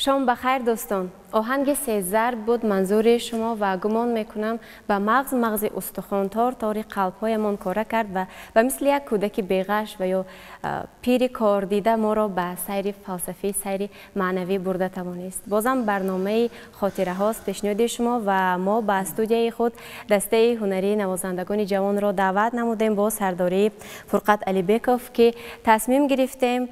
Шом бахайр дӯстон. Оҳанги сезарб буд манзури шумо ва гумон мекунам ба мағз мағзи устухон тор тори қалбҳоямон кора кард ва ба мисли як кӯдаки беғаш ва ё пири кордида моро ба сайри фалсафӣ, сайри маънавӣ бурда тавонист. Бозам барномаи хотираҳост пешниҳоди шумо ва мо ба студияи худ дастаи ҳунарии навозандагони ҷавонро даъват намудем бо сардории Фурқат Алибеков, ки тасмим гирифтем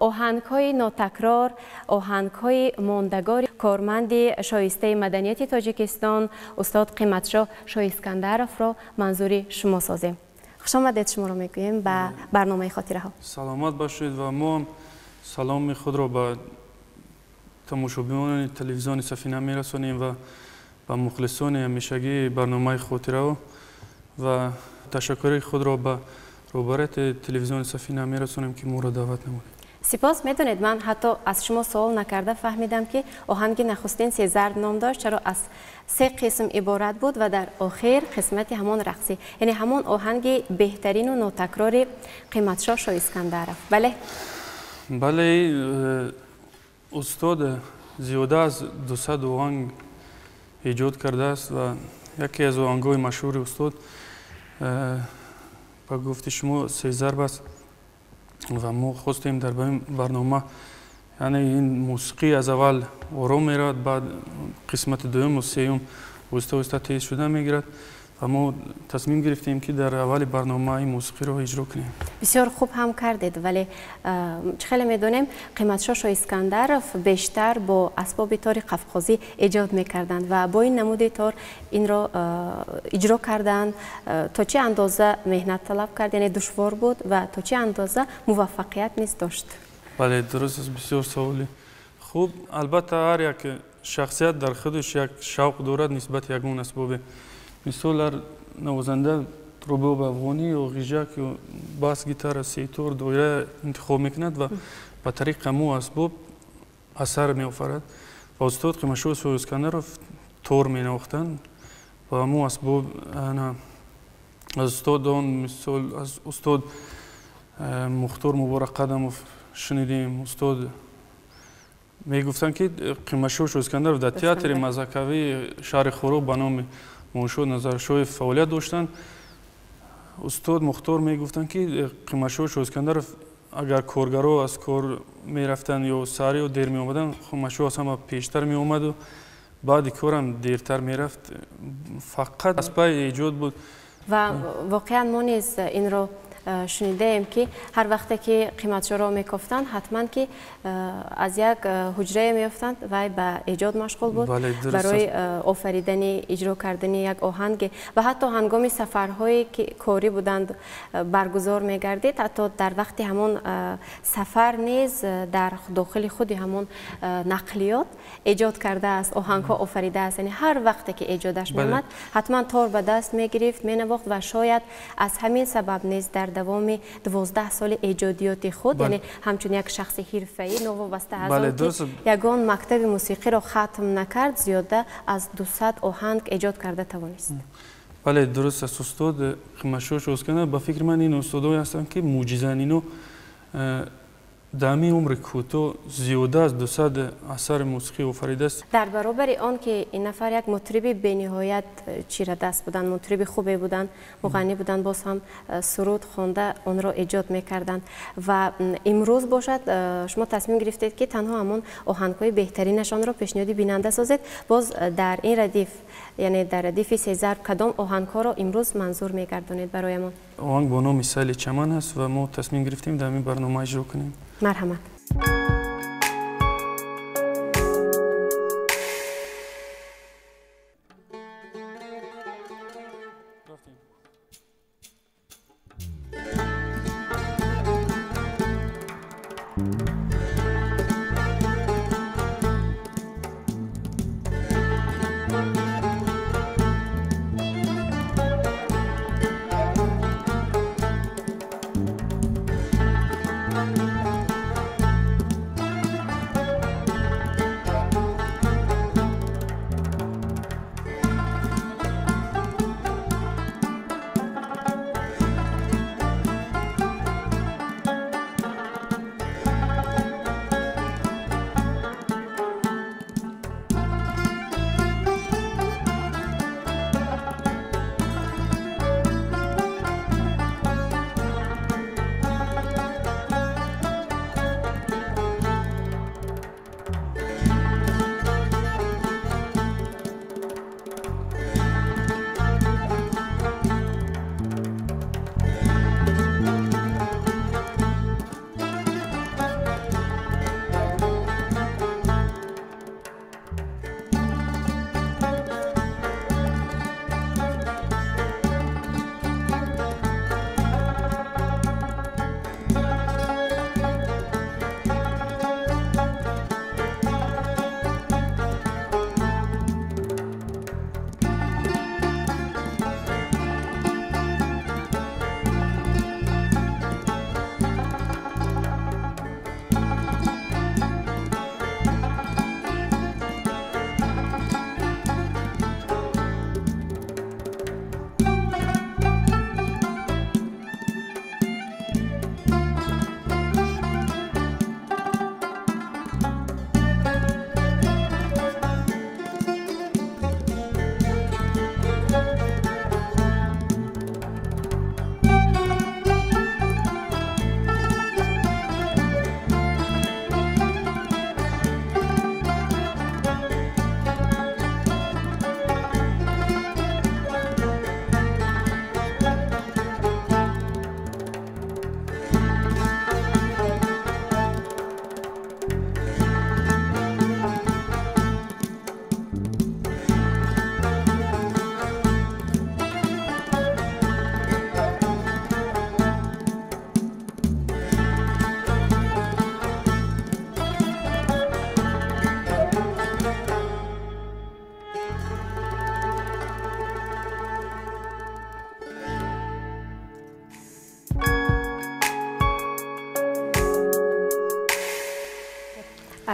оҳангҳои нотакрор, оҳангҳои мондагори корманди шоистаи маданияти Тоҷикистон устод Қиматшоҳ Шоискандаровро манзури шумо созем. Хушомадед шуморо мегӯем ба барномаи хотираҳо. Саломат бошед ва мо ҳам саломи худро ба тамошобинони телевизиони Сафина мерасонем ва ба мухлисони ҳамешагии барномаи хотираҳо ва ташаккури худро ба роҳбарияти телевизиони Сафина мерасонем, ки моро даъват намудед. Сипос. Медонед, ман ҳатто аз шумо суол накарда фаҳмидам, ки оҳанги нахустин сезарб ном дошт, чаро аз се қисм иборат буд ва дар охир қисмати ҳамон рақсӣ, яъне ҳамон оҳанги беҳтарину нотакрори Қиматшоҳ Шоискандаров. Бале? Бале, устод зиёда аз 200 оҳанг эҷод кардааст ва яке аз оҳангҳои машҳури устод ба гуфти шумо сезарб аст ва мо хостем дар барнома, яъне ин мусиқӣ аз аввал ором меравад, баъд қисмати дуюм ва сеюм оҳиста оҳиста тез шуда мегирад ва мо тасмим гирифтем, ки дар аввали барнома ин мусиқиро иҷро кунем. Бисёр хуб ҳам кардед, вале чӣ хеле медонем, Қиматшоҳ Шоискандаров бештар бо асбоби тори қафқозӣ эҷод мекарданд ва бо ин намуди тор инро иҷро карданд. То чӣ андоза меҳнат талаб кард, яъне душвор буд ва то чӣ андоза муваффақият низ дошт? Бале, дуруст аст, бисёр саволи хуб. Албатта, ҳар як шахсият дар худаш як шавқ дорад нисбати ягон асбобе. Мисол, ҳар навозанда рубоби афғонӣ ё ғижак ё бас гитара, сетор, доира интихоб мекунад ва ба тариқи ҳамон асбоб асар меофарад. Ва устод Қиматшоҳ Шоискандаров тор менавохтанд ва ҳамон асбоб аз устодон, мисол аз устод Мухтор Муборакқадамов шунидем. Устод мегуфтанд, ки Қиматшоҳ Шоискандаров дар театри мазакавии шаҳри Хоруғ ба номи Муншод Назаршоев фаъолият доштанд. Устод Мухтор мегуфтанд, ки Қиматшоҳ Шоискандаров агар коргаро аз кор мерафтанд ё саҳар ё дер меомаданд, Қиматшоҳ аз ҳама пештар меомаду баъди корам дертар мерафт. Фақат аз пайи эҷод буд. Ва воқеан мо низ инро шунидаем, ки ҳар вақте ки Қиматшоҳро мекофтанд, ҳатман ки аз як ҳуҷрае меёфтанд, вай ба эҷод машғул буд барои офаридани, иҷро кардани як оҳанге. Ва ҳатто ҳангоми сафарҳое ки корӣ буданд баргузор мегардид, ҳатто дар вақти ҳамон сафар низ дар дохили худи ҳамон нақлиёт эҷод кардааст, оҳангҳо офаридааст. Яъне ҳар вақте ки эҷодаш меомад, ҳатман тор ба даст мегирифт, менавохт ва шояд аз ҳамин сабаб низ дар давоми 12 соли эҷодиёти худ, яъне ҳамчун як шахси ҳирфаӣ, новобаста аз он ки ягон мактаби мусиқиро хатм накард, зиёда аз 200 оҳанг эҷод карда тавонист. Бале, дуруст аст. Устод Қиматшоҳ Шоискандаров, ба фикри ман, ин устодое ҳастанд, ки мӯъҷизанд. Ино дар ҳамин умри кӯтоҳ зиёда аз 200 асари мусиқӣ офаридааст. Дар баробари он ки ин нафар як мутриби бениҳоят чирадаст буданд, мутриби хубе буданд, муғаннӣ буданд, боз ҳам суруд хонда онро эҷод мекарданд. Ва имрӯз бошад, шумо тасмим гирифтед, ки танҳо ҳамон оҳангҳои беҳтаринашонро пешниҳоди бинанда созед. Боз дар ин радиф, яъне дар радифи сезарб, кадом оҳангҳоро имрӯз манзур мегардонед бароямон? Оҳанг бо номи Сайли Чаман аст ва мо тасмим гирифтем дар ҳамин барнома иҷро кунем. Марҳамат.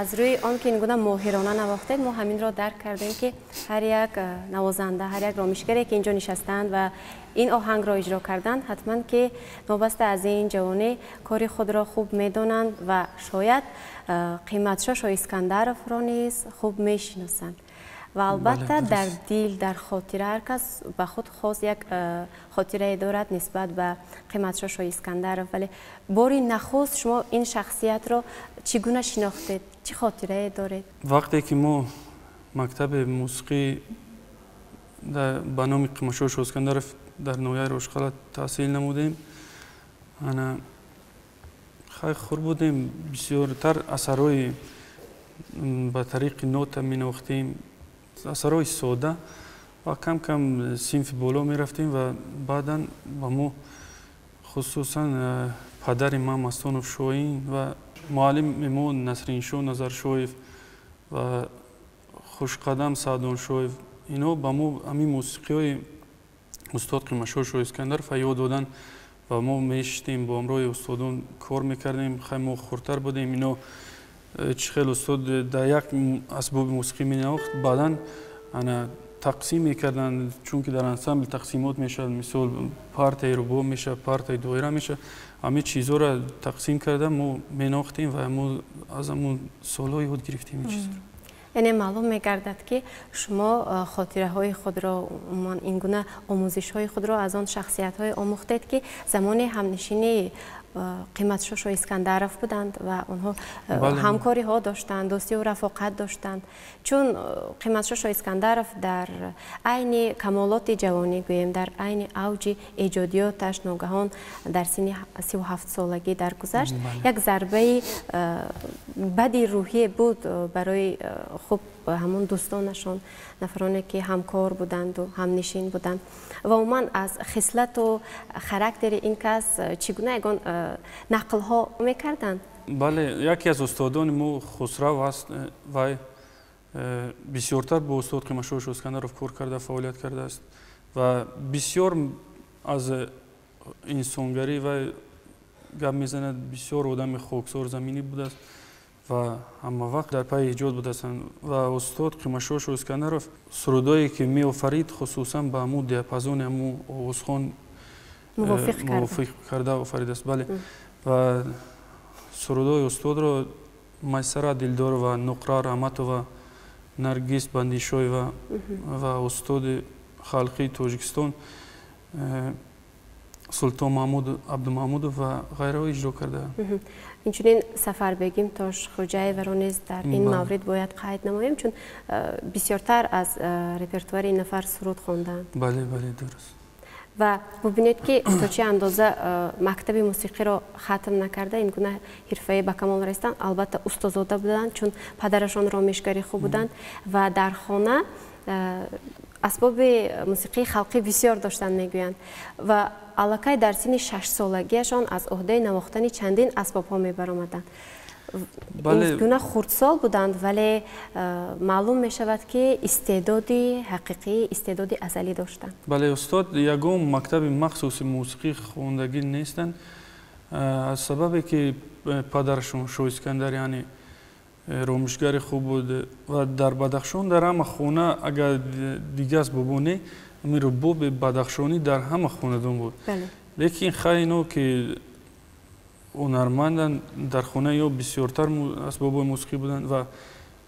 Аз рӯи он ки ин гуна моҳирона навохтед, мо ҳаминро дарк кардем, ки ҳар як навозанда, ҳар як ромишгаре ки инҷо нишастанд ва ин оҳангро иҷро карданд, ҳатман ки новобаста аз ин ҷавонӣ кори худро хуб медонанд ва шояд Қиматшо Шоҳискандаровро низ хуб мешиносанд. Ва албатта дар дил, дар хотира ҳар кас ба худ хос як хотирае дорад нисбат ба Қиматшо Шоҳискандаров. Вале бори нахуст шумо ин шахсиятро чӣ гуна шинохтед? Чӣ хотирае доред? Вақте ки мо мактаби мусиқӣ ба номи Қиматшо Шоҳискандаров дар ноҳияи Рошқала таҳсил намудем, ана хай хур будем, бисёртар асарҳои ба тариқи нота менавохтем, асарҳои сода, ва кам кам синфи боло мерафтем ва баъдан ба мо хусусан падари ман Мастонов Шоҳин ва муаллими мо Насриншоҳ Назаршоев ва Хушқадам Саъдоншоев, ино ба мо ҳамин мусиқиҳои устод Қиматшоҳ Шоҳискандаров ёд доданд ва мо мешиштем, бо ҳамроҳи устодон кор мекардем. Хай мо хурдтар будем, ино чӣ хел устод дар як асбоби мусиқӣ менавохт, баъдан ана тақсим мекарданд, чунки дар ансамбл тақсимот мешавад, мисол партияи рубоб мешавад, партияи доира мешавад, ҳамин чизҳоро тақсим карда мо менавохтем ва мо аз ҳамон солҳо ёд гирифтем ин чизро. Яъне маълум мегардад, ки шумо хотираҳои худро, умуман ин гуна омӯзишҳои худро аз он шахсиятҳое омӯхтед, ки замони ҳамнишинии Қиматшо Шоҳискандаров буданд ва онҳо ҳамкориҳо доштанд, дӯстию рафоқат доштанд. Чун Қиматшо Шоҳискандаров дар айни камолоти ҷавонӣ, гӯем, дар айни авҷи эҷодиёташ ногаҳон дар синни 37-солагӣ даргузашт, як зарбаи бади рӯҳие буд барои хуб ҳамон дӯстонашон, нафароне ки ҳамкор буданду ҳамнишин буданд. Ва умуман аз хислату характери ин кас чӣ гуна ягон нақлҳо мекарданд? Бале, яке аз устодони мо Хусрав аст, вай бисёртар бо устод Қиматшоҳ Шоҳискандаров кор карда, фаъолият кардааст ва бисёр аз инсонгарӣ вай гап мезанад, бисёр одами хоксор заминӣ будааст ва ҳама вақт дар пайи эҷод будастанд. Ва устод Қиматшоҳ Шоҳискандаров сурудое ки меофарид, хусусан ба ҳамун диапазони ҳамун овозхон мувофиқ карда офаридааст. Бале, ва сурудои устодро Майсара Дилдорова, Нуқра Раҳматова, Наргиз Бандишоева ва устоди халқии Тоҷикистон Султон Маҳмуд Абдумаҳмудов ва ғайраҳо иҷро кардаанд. Инчунин Сафарбегим Тошхӯҷаеваро низ дар ин маврид бояд қайд намоем, чун бисёртар аз репертуари ин нафар суруд хонданд. Бале, бале, дуруст. Ва бубинед, ки то чӣ андоза мактаби мусиқиро хатм накарда ин гуна ҳирфаи ба камол расиданд. Албатта устозода буданд, чун падарашон ромишгари хуб буданд ва дар хона асбоби мусиқии халқӣ бисёр доштанд, мегӯянд. Ва аллакай дар синни 6-солагиашон аз ӯҳдаи навохтани чандин асбобҳо мебаромаданд. Ин гуна хурдсол буданд, вале маълум мешавад, ки истеъдоди ҳақиқӣ, истеъдоди азалӣ доштанд. Бале, устод ягон мактаби махсуси мусиқӣ хондагӣ нестанд, аз сабабе ки падарашон Шоҳискандар, яъне ромишгари хуб буд ва дар Бадахшон дар ҳама хона, агар дига асбобо не, ҳамин рубоби бадахшонӣ дар ҳама хонадон буд. Лекин хай ино ки ҳунарманданд, дар хонаи ё бисёртар асбобҳои мусиқӣ буданд ва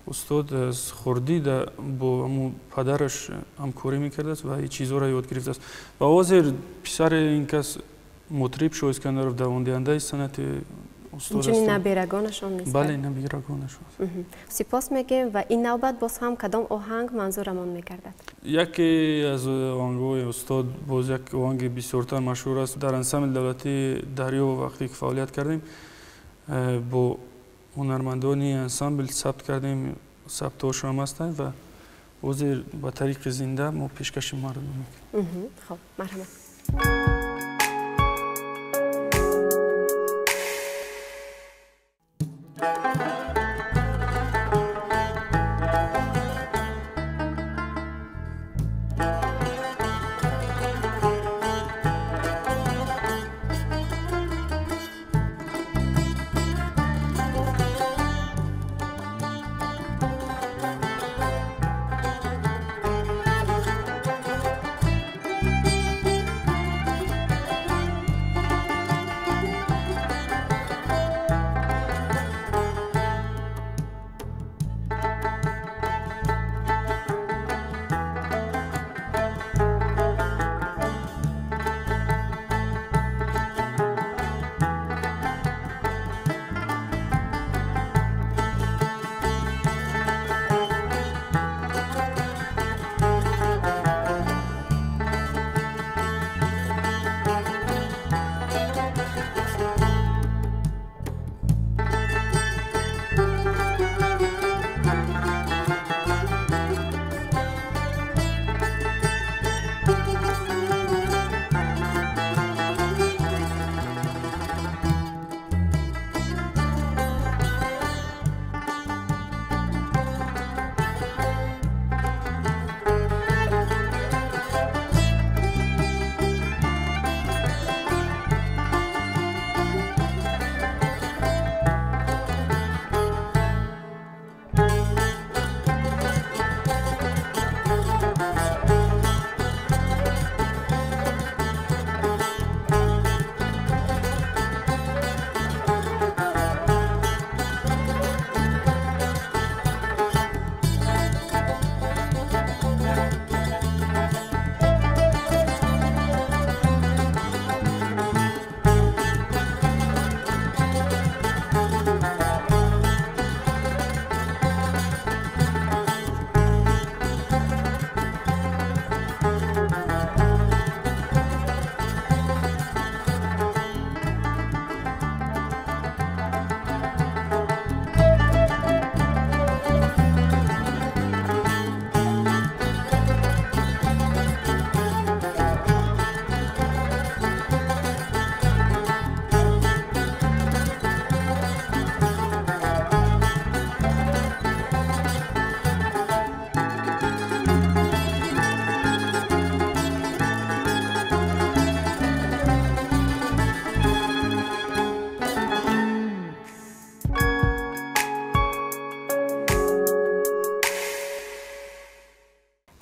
устод аз хурдӣ бо ҳамун падараш ҳамкорӣ мекардааст ва ин чизҳоро ёд гирифтааст. Ва ҳозир писари ин кас мутриб Шоҳискандаров давомдиҳандаи санъати инчунин набирагонашон низ. Бале, набирагонашон. Сипос мегӯем ва ин навбат боз ҳам кадом оҳанг манзурамон мегардад? Яке аз оҳангҳои устод, боз як оҳанги бисёртар машҳур аст. Дар ансамбли давлатии Дарё вақте ки фаъолият кардем, бо ҳунармандони ансамбл сабт кардем, сабтҳошам ҳастанд ва ҳозир ба тариқи зинда мо пешкаши мардум мекунем. Хоб, марҳамат.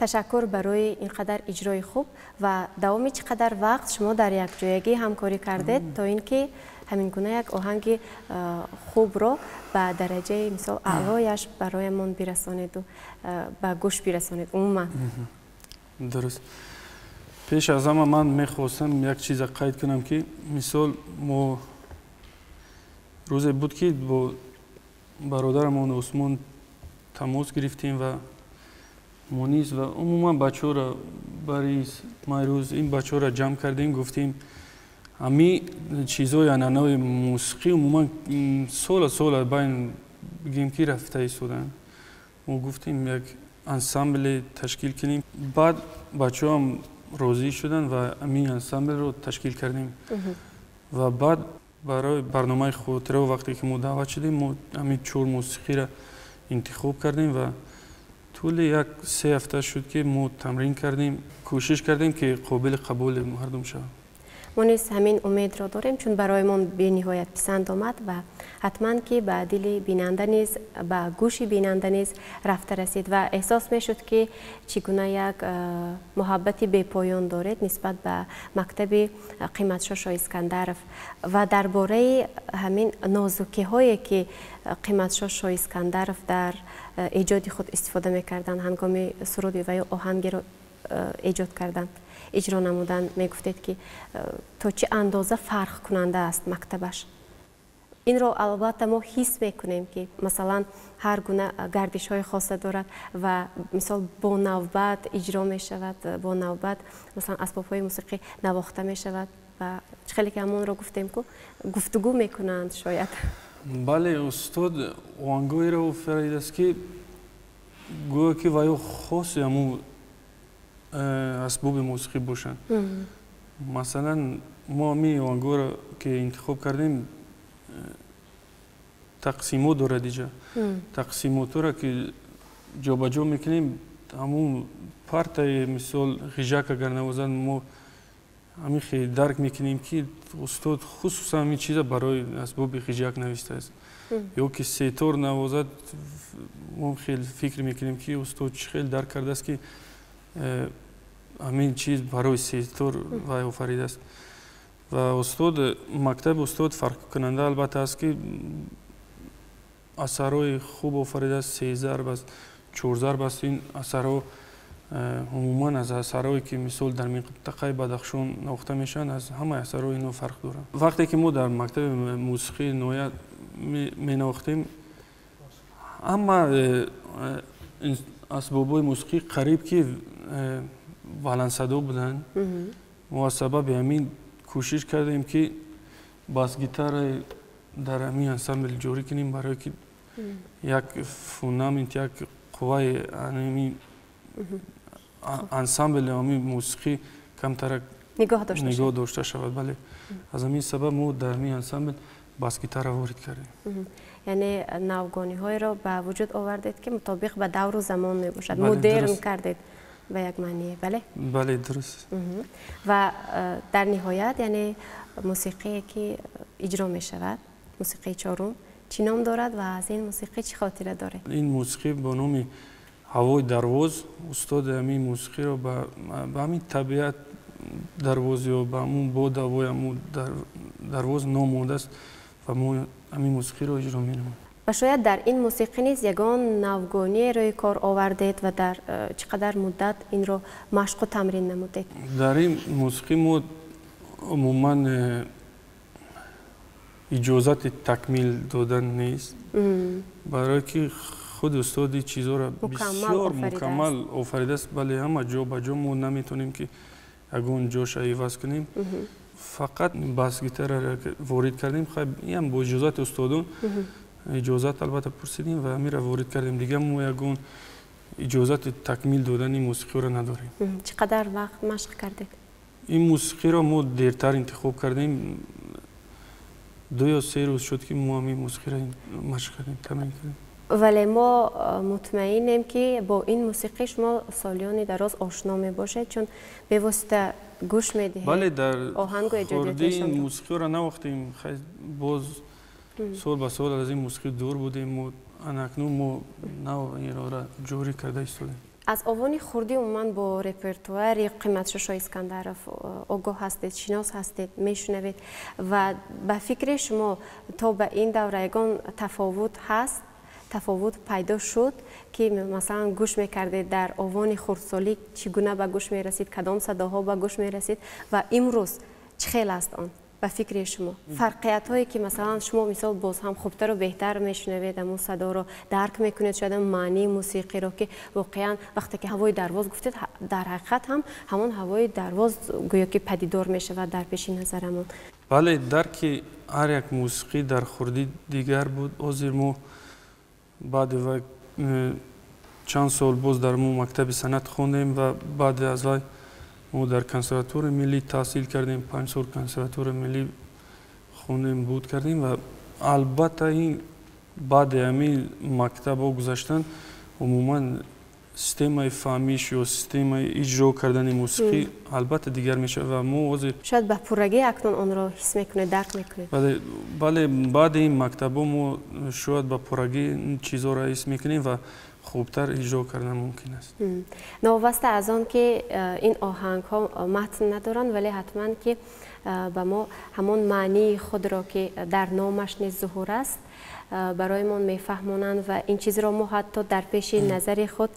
Ташаккур барои ин қадар иҷрои хуб ва давоми чӣ қадар вақт шумо дар якҷоягӣ ҳамкорӣ кардед то ин ки ҳамин гуна як оҳанги хубро ба дараҷаи мисол аълояш бароямон бирасонеду ба гӯш бирасонед умуман? Дуруст. Пеш аз ҳама ман мехостам як чиза қайд кунам ки мисол мо рӯзе буд ки бо бародарамон Усмон тамос гирифтем ва Мунис ва умуман бачаҳоро Борис, Майрӯз ин бачаҳоро ҷамъ кардем, гуфтем ҳами чизҳои анъанави мусиқӣ умуман сола сола байн бигем ки рафта истоданд. Мо гуфтем як ансамбле ташкил кунем. Баъд бачаҳоам розӣ шуданд ва ҳамин ансамблро ташкил кардем. Ва баъд барои барномаи хотирао вақте ки мо даъват шудем, мо ҳамин чор мусиқиро интихоб кардем ва тӯли як се ҳафта шуд ки мо тамрин кардем, кӯшиш кардем ки қобили қабули мардум шавад. Мо низ ҳамин умедро дорем, чун бароямон бениҳоят писанд омад ва ҳатман ки ба дили бинанда низ, ба гӯши бинанда низ рафта расид ва эҳсос мешуд ки чӣ гуна як муҳаббати бепоён доред нисбат ба мактаби Қиматшо Шоҳискандаров ва дар бораи ҳамин нозукиҳое ки Қиматшо Шоҳискандаров дар эҷоди худ истифода мекарданд ҳангоми суруди ва ё оҳангеро эҷод карданд, иҷро намудан, мегуфтед ки то чӣ андоза фарқкунанда аст мактабаш. Инро албатта мо ҳис мекунем ки масалан ҳар гуна гардишҳои хоса дорад ва мисол бо навбат иҷро мешавад, бо навбат масалан асбобҳои мусиқӣ навохта мешавад ва чӣ хеле ки ҳамонро гуфтем ку гуфтугӯ мекунанд шояд. Бале, устод оҳангҳоеро офаридааст ки гӯё ки ва ё хоси ҳамун асбоби мусиқӣ бошанд. Масалан мо ҳамин оҳангҳоро ки интихоб кардем тақсимот дорад иҷа. Тақсимотҳоро ки ҷобаҷо мекунем, ҳамун партаи мисол ғижак агар навозад, мо ҳамин хеле дарк мекунем ки устод хусусан ҳамин чиза барои асбоби ғижак навистааст. Ё ки сетор навозад, мо хеле фикр мекунем ки устод чӣ хеле дарк кардааст ки ҳамин чиз барои сетор вай офаридааст. Ва устод, мактаби устод фарқкунанда албатта аст ки асарҳои хуб офаридааст, се зарб аст, чор зарб аст. Ин асарҳо умуман аз асарҳое ки мисол дар минтақаи Бадахшон навохта мешаванд, аз ҳамаи асарҳои ино фарқ доранд. Вақте ки мо дар мактаби мусиқии ноҳия менавохтем, ҳама асбобҳои мусиқӣ қариб ки баландсадо буданд. Мо аз сабаби ҳамин кӯшиш кардем ки бас-гитара дар ҳамин ансамбл ҷорӣ кунем, барое ки як фундамент, як қувваи ҳамин ансамбли ҳамин мусиқӣ камтарак нигоҳ дошта шавад. Бале, аз ҳамин сабаб мо дар ҳамин ансамбл бас-гитара ворид кардем. Яъне навгониҳоеро ба вуҷуд овардед, ки мутобиқ ба давру замон мебошад, модерн кардед ба як маъние. Бале? Бале, дуруст. Ва дар ниҳоят, яъне мусиқие ки иҷро мешавад, мусиқии чорум, чӣ ном дорад ва аз ин мусиқӣ чӣ хотира доред? Ин мусиқӣ бо номи ҳавои дарвоз. Устоди ҳамин мусиқиро ба ҳамин табиат дарвоз ё ба ҳамун бод ҳавои ҳамун дарвоз ном мондааст ва мо ҳамин мусиқиро иҷро менамоем. Ва шояд дар ин мусиқӣ низ ягон навгоние рӯи кор овардед ва дар чӣ қадар муддат инро машқу тамрин намудед? Дар ин мусиқӣ мо умуман иҷозати такмил додан нест, барое ки худ устоди чизоро бисёр мукаммал офаридааст. Бале, ҳама ҷо ба ҷо мо наметонем ки ягон ҷоша иваз кунем. Фақат бас-гитараро ворид кардем, инам бо иҷозати устодон, иҷозат албатта пурсидем ва ҳаминро ворид кардем. Дигар мо ягон иҷозати такмил додани мусиқиро надорем. Чӣ қадар вақт машқ кардед? Ин мусиқиро мо дертар интихоб кардем. 2 ё 3 рӯз шуд ки мо ҳамин мусиқиро машқ кардем, тамрин кардем. Вале мо мутмаинем, ки бо ин мусиқӣ шумо солиёни дароз ошно мебошед, чун бевосита гӯш медиҳед. Бале, дар оҳангу хурдӣ ин мусиқиро навохтем, боз сол ба сол аз ин мусиқӣ дур будем. Мо анакнун мо нав инро ҷорӣ карда истодем. Аз овони хурдӣ умуман бо репертуари Қиматшо Искандаров огоҳ ҳастед, шинос ҳастед, мешунавед ва ба фикри шумо то ба ин давра ягон тафовут ҳаст? Тафовут пайдо шуд, ки масалан гӯш мекардед дар овони хурдсолӣ чӣ гуна ба гӯш мерасид, кадом садоҳо ба гӯш мерасид ва имрӯз чӣ хел аст он ба фикри шумо? Фарқиятҳое ки масалан шумо мисол боз ҳам хубтару беҳтар мешунавед, ҳамун садоро дарк мекунед, шояд маънии мусиқиро, ки воқеан вақте ки ҳавои дарвоз гуфтед, дар ҳақиқат ҳам ҳамон ҳавои дарвоз гӯё ки падидор мешавад дар пеши назарамон. Бале, дарки ҳар як мусиқӣ дар хурдӣ дигар буд. Ҳозир мо баъди вай чанд сол боз дар мо мактаби санъат хондем ва баъди аз вай мо дар консерваторияи миллӣ таҳсил кардем. 5 сол консерваторияи миллӣ хондем, буд кардем ва албатта ин баъди ҳамин мактабҳо гузаштан умуман системаи фаҳмиш ё системаи иҷро кардани мусиқӣ албатта дигар мешавад ва мо ҳозир шояд ба пуррагӣ акнун онро ҳис мекунед, дарк мекунед. Бале, баъди ин мактабҳо мо шояд ба пуррагӣ ин чизҳоро ҳис мекунем ва хубтар иҷро кардан мумкин аст. Новобаста аз он ки ин оҳангҳо матн надоранд, вале ҳатман ки ба мо ҳамон маънии худро, ки дар номаш низ зуҳур аст, барои мо мефаҳмонанд ва ин чизро мо ҳатто дар пеши назари худ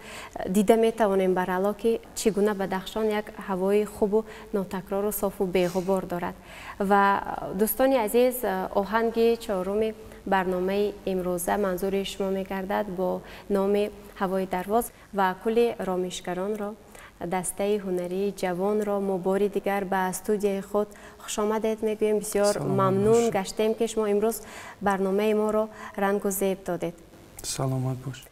дида метавонем барало, ки чӣ гуна Бадахшон як ҳавои хубу нотакрору софу беғубор дорад. Ва дӯстони азиз, оҳанги чоруми барномаи имрӯза манзури шумо мегардад бо номи ҳавои дарвоз ва кулли ромишгаронро, дастаи ҳунарии ҷавонро мо бори дигар ба студияи худ хушомадед мегӯем. Бисёр мамнун гаштем, ки шумо имрӯз барномаи моро рангу зеб додед. Саломат бошед.